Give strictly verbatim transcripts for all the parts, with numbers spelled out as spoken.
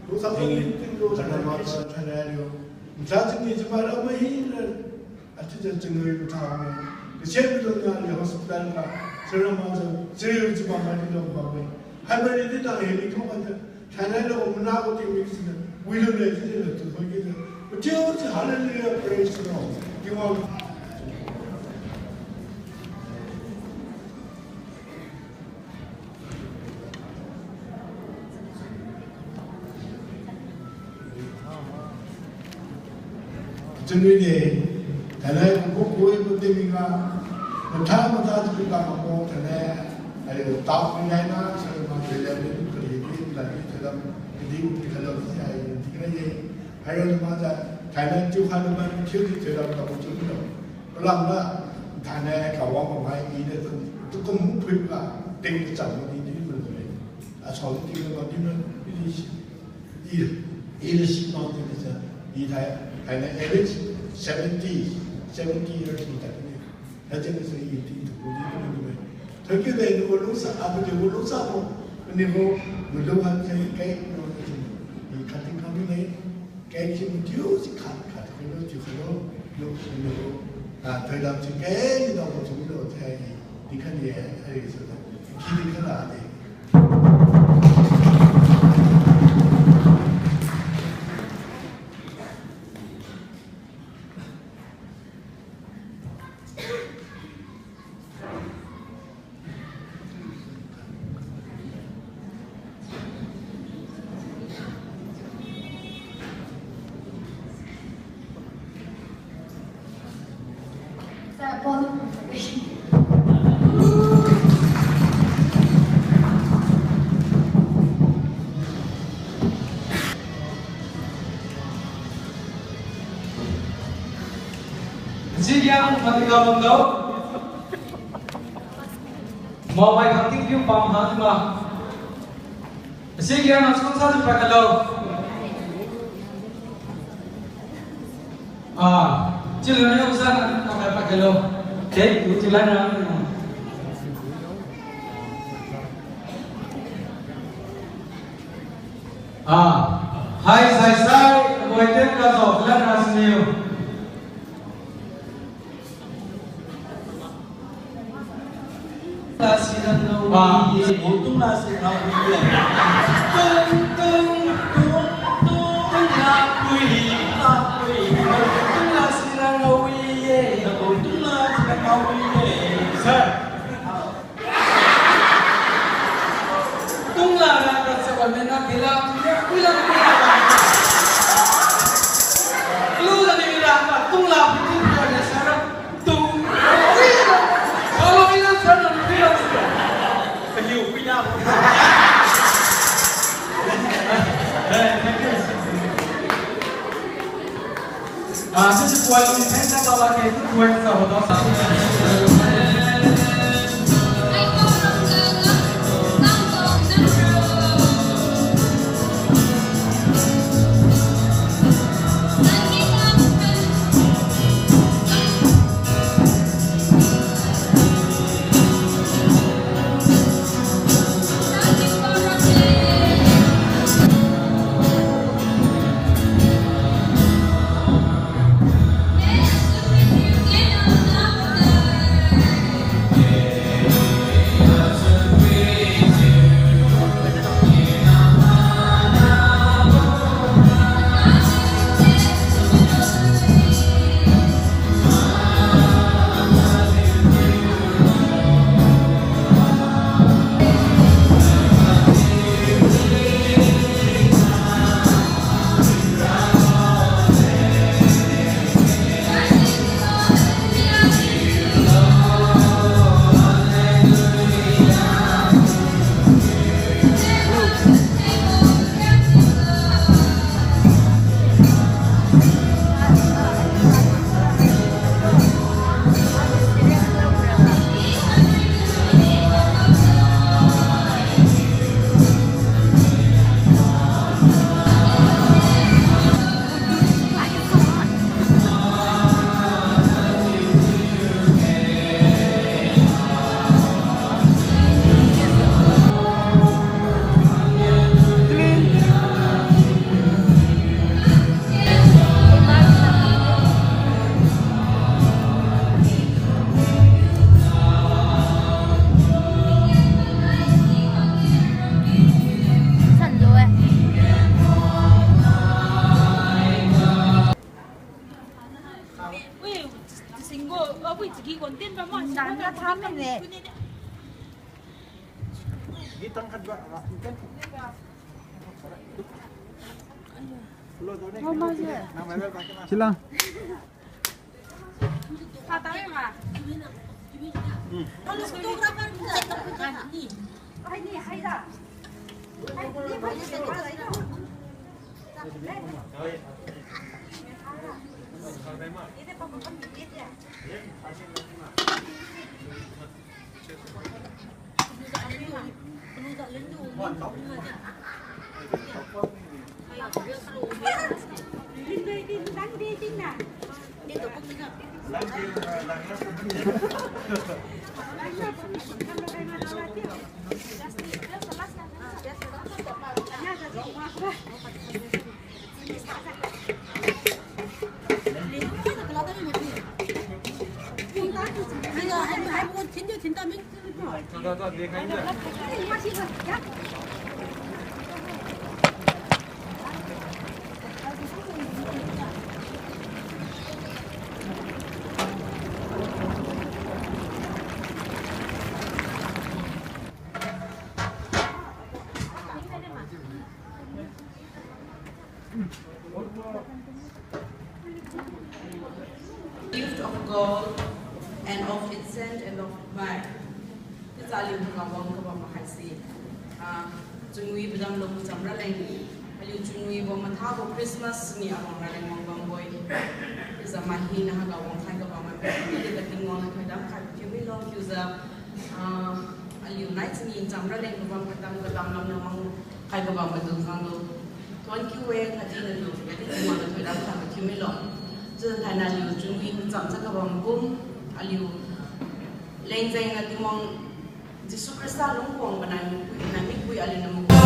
Lu sa tinglu, thainai ma sa thainai liu. Nsa chini chama ra ma hina. Achiujiu chunwi matha me. Kasian tu na le hospital ga. Sira ma sa, sira chama ma di lo ma me. Hai ma di di ta he ni ko ma sa. Thainai lo mana ko tingmi sina. Wi lo le di le tu ko ki de. But you say hallelujah, praise the Lord. You want Chunwi de, thainai kuku kui ku tingmi ga, matha matha chiu ka mako thainai, ai tao mi nai na, sa ma de le ni ku ri ni la ni thainai, di ku ri kalo si ai di kra ye. Hai ro ma ja, thainai chiu kha ma chiu di thainai ka chiu lo. Palam na, thainai ka wa ma mai i de tu, tu kum mu phui ka, ting ka cham ni di ku le. Asao di ting ka di na, di si. I, i le si ma ting ka sa, i thai, thainai average seventy, seventy years ni ta ni. Haichiujiu i ting tu ku di ku ni me. Thank you de, ni ko lungsa, abu de ko lungsa ko, ni ko, ni lung han sai kai no ni. I khat ting kami ni. Kengsi mathiu si khat khat khuilo thiu khuilo, lu si lu, ah, thoidam si kengsi dao ko thiu lo thai, di khan ye, hai sa da. Ki di khan la de. Sigiang pati kabam dao. Mawai kang tingpiu pam ha ma. Sigiang na sungsa tu pakalo. Ah, chiu lana usa na pakalo. Te, chiu lana. Ah, hai sai sai, mawai ten ka zo lana siniu. Ba, i, i, tung la si ra wi ye. Tung, tung, tung, tung, tung la wi, la wi, tung la si ra wi ye. Tung la si ra wi ye. Sir. Tung la ra ka sa wa me na kila, kila, kila, kila. Lu la ni ra ka tung la, tung la, sir. Tung. Hello, ina sir, na pi la. Kaliu pi na. Eh, thank you. Ah, this is why we thank God, okay, good work, so, Sila. Gift of gold and of incense and of myrrh. Chiujiu aliu haiga wang kabam haise. Ah, chunwi padam lo cham raleng. Aliu chunwibo mathabo Christmas ni awang raleng wang bambo-e. Chiujiu mai hina haiga wangkhai kabam mai. Aliu kating wang thoidam khai thiu milo chiujiu. Ah, aliu nai chini cham raleng kabam katam katam lamna wang khai kabam madu khanglo. Thuon kiu-e, khatdi naliu khatdi Tingwang na thoidam khai thiu milo. Chiujiu thainai aliu chunwi macham cham kabam kum, aliu leng jengna Tingwang Jesu Khrista lungkuang banai mukhui, banai mikhui aliu na mukhui.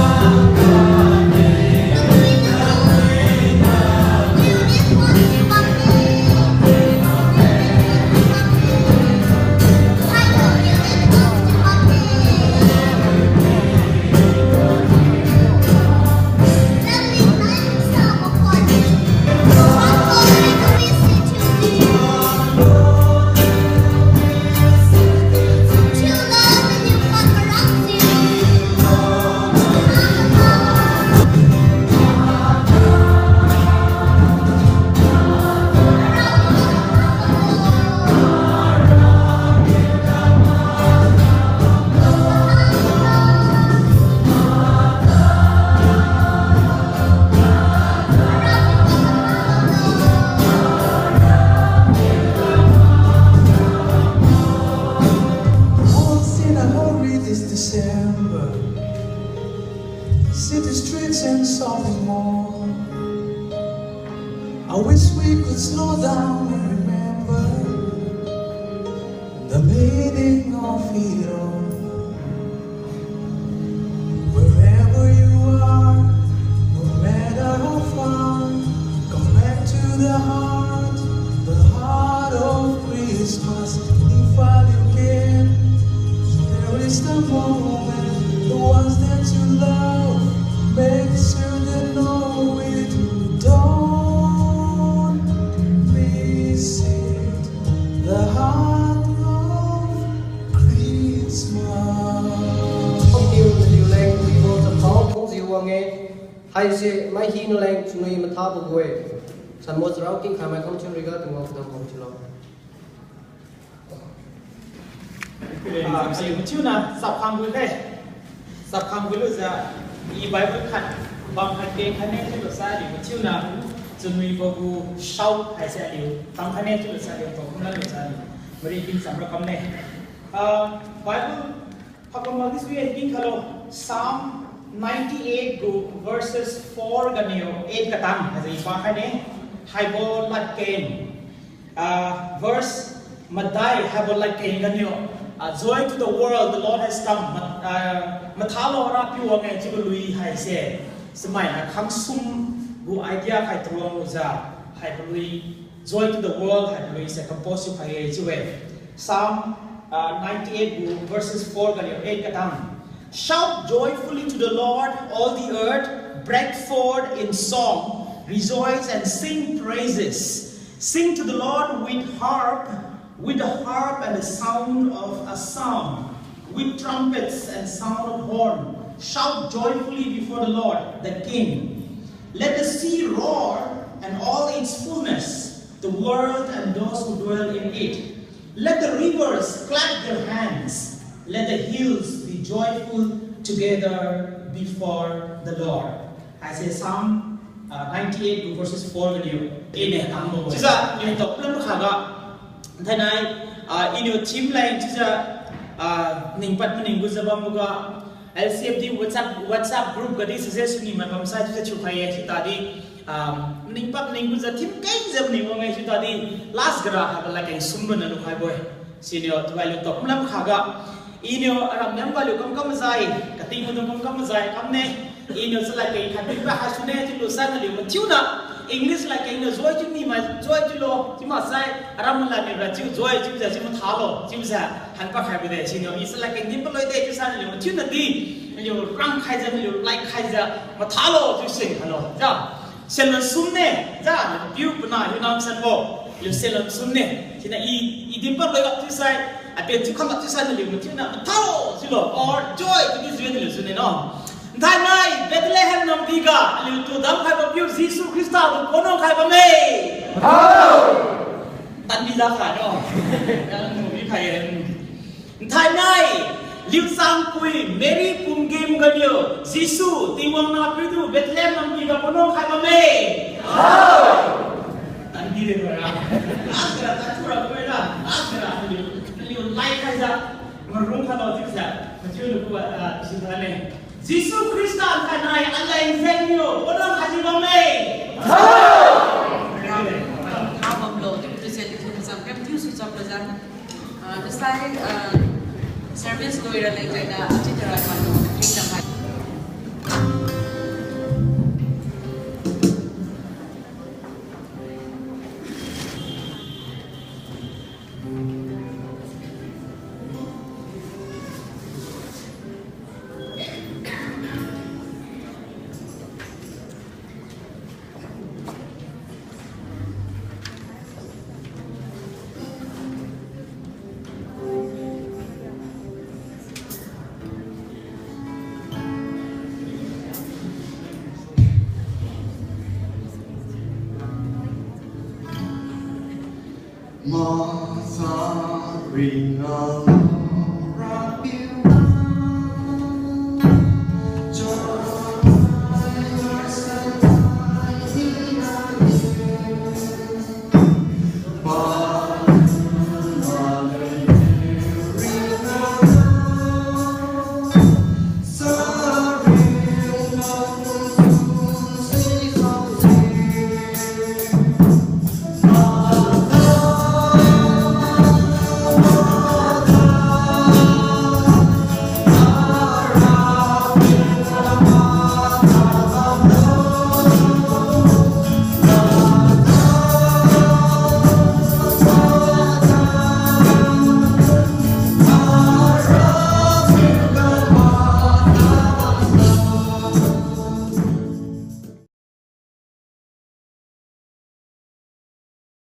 Once in a hurry this December, city streets and shopping mall. I wish we could slow down and remember the meaning of it all. Wherever you are, no matter how far, come back to the heart, the heart of Christmas. If all you can, cherish the moment, the ones that you love, make sure they know it. Don't miss it. The heart of Christmas. Thank you, naliu leng, we want to call you, Wang e. Haise, mai hina leng, chunwi mathabo gu-e. Sanmo charao king khai mai kam chun riga, Tingwang padam kam chunlo. Ah, aliu mathiuna, chap khang gu-e. Chap khang gu lujiu, i Bible khat, bam khat keng khaine chiubo sai aliu mathiuna, chunwibo gu shout haise aliu, tam khaine chiubo sai aliu, pakum lan lujiu aliu, mari kin cham ra kamne. Ah, Bible, pakam magi sui e kin khalo, Psalm ninety-eight gu verses four ganiu eight katang, haise i pa khaine, haibo ladkeng. Ah, verse madai haibo ladkeng ganiu, ah, "Joy to the world, the Lord has come." Ma-, ah, mathalo Rapiu wang e chiubo lui haise. Chamaina khangsum gu idea khai tuang lujiu, haibo lui, "Joy to the world," haibo lui se compose khai e chiu-e. Psalm, ah, ninety-eight gu verses four ganiu eight katang. Shout joyfully to the Lord, all the earth, break forth in song, rejoice and sing praises. Sing to the Lord with harp, with the harp and the sound of a psalm. With trumpets and sound of horn, shout joyfully before the Lord, the King. Let the sea roar and all its fullness, the world and those who dwell in it. Let the rivers clap their hands. Let the hills be joyful together before the Lord. Haise Psalm, uh, ninety-eight verses four ga niu. Ine, tangbo. Chiujiu, iniu toklam khaga. Thainai, ah, iniu theme leng chiujiu, ah, ningpad maning gujiu bamboga, L C F D WhatsApp, WhatsApp group gadi suggest ni mai bamsai chiujiu thiukhai ye, chiu tadi, ah, ningpad maning gujiu theme kengjiu maning wang-e chiu tadi, last gara haibo ladkeng sum ronna lukhaibo-e. Siniu tuwai lu toklam khaga, iniu aram niam ga liu kamkam majai, kating maidung kamkam majai kamne. Iniu chalad keng khat pipa haisune chiulu sai naliu mathiuna, English ladkeng niu joy chiu mi mai joy chiulo chiu maksai, aram malad niu ra chiu joy chiujiu chiu mathalo chiujiu hanpa khaibo de. Siniu i chalad keng din paloi de chiusai naliu mathiuna di, naliu rangkhaijiu naliu laikhaijiu mathalo chiu sen khalo ja. Senlon sumne, ja, piu pana hiu nam sanbo, liu senlon sumne. Siniu i, i din paloi gap chiusai, apen chiu kham gap chiusai naliu mathiuna mathalo chiulo, or joy chiudi june naliu june no. Nthainai Bethlehem namdi ga aliutu damkhaibo piu Jesu Khrista tu ponang khai bamme. Tanbi ja khai no. Nanu bi khai ye. Nthainai, liu changpui Mary pumgim ganiu Jesu Tingwang nahpiu tu Bethlehem namdi ga ponang khai bamme. Tanbi de ra. Last gara tatura kumai ra. Last gara naliu, naliu laikhaijiu marung khalo chiujiu, machiu luku, ah, si tane. Jesu Khrista nthainai aleng jengniu ponang khaijiu bamme. Habamlo chiubo se liu cham kam thiusu cham lajang. Ah, chiusai, ah, service loira leng jaina achi tara panu tingna mai. Masa ringa